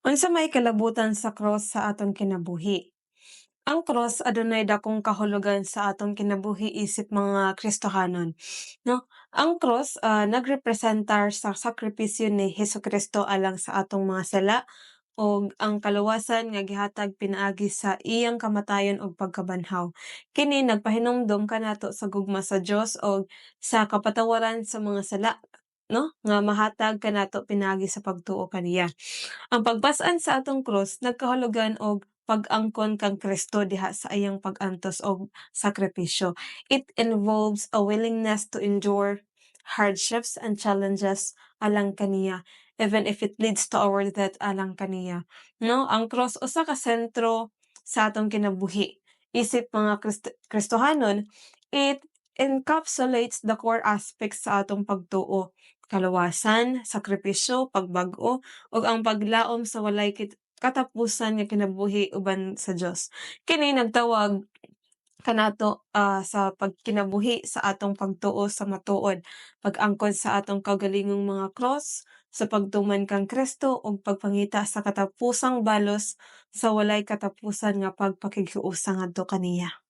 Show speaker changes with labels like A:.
A: Unsa may kalabutan sa cross sa atong kinabuhi? Ang cross adunay dakong kahulugan sa atong kinabuhi isip mga Kristohanon, no? Ang cross nagrepresentar sa sakripisyo ni Hesukristo alang sa atong mga sala ug ang kaluwasan nga gihatag pinaagi sa iyang kamatayon ug pagkabanhaw. Kini nagpahinumdom kanato sa gugma sa Dios ug sa kapatawaran sa mga sala, no, nga mahatag kanato pinaagi sa pagtuo kaniya. Ang pagbas-an sa atong cross nagkahulugan og pag-angkon kang Kristo diha sa iyang pag-antos og sakripisyo. It involves a willingness to endure hardships and challenges alang kaniya, even if it leads to our death alang kaniya, no? Ang cross usa ka sentro sa atong kinabuhi. Isip mga Kristohanon, it encapsulates the core aspects sa atong pagtuo: kaluwasan, sakripisyo, pagbag-o, ug ang paglaom sa walay katapusan nga kinabuhi uban sa Dios. Kini nagtawag kanato sa pagkinabuhi sa atong pagtuo sa matuod, pag-angkon sa atong kaugalingong mga cross, sa pagtuman kang Kristo ug pagpangita sa katapusang balos sa walay katapusan nga pagpakighiusa ngadto kaniya.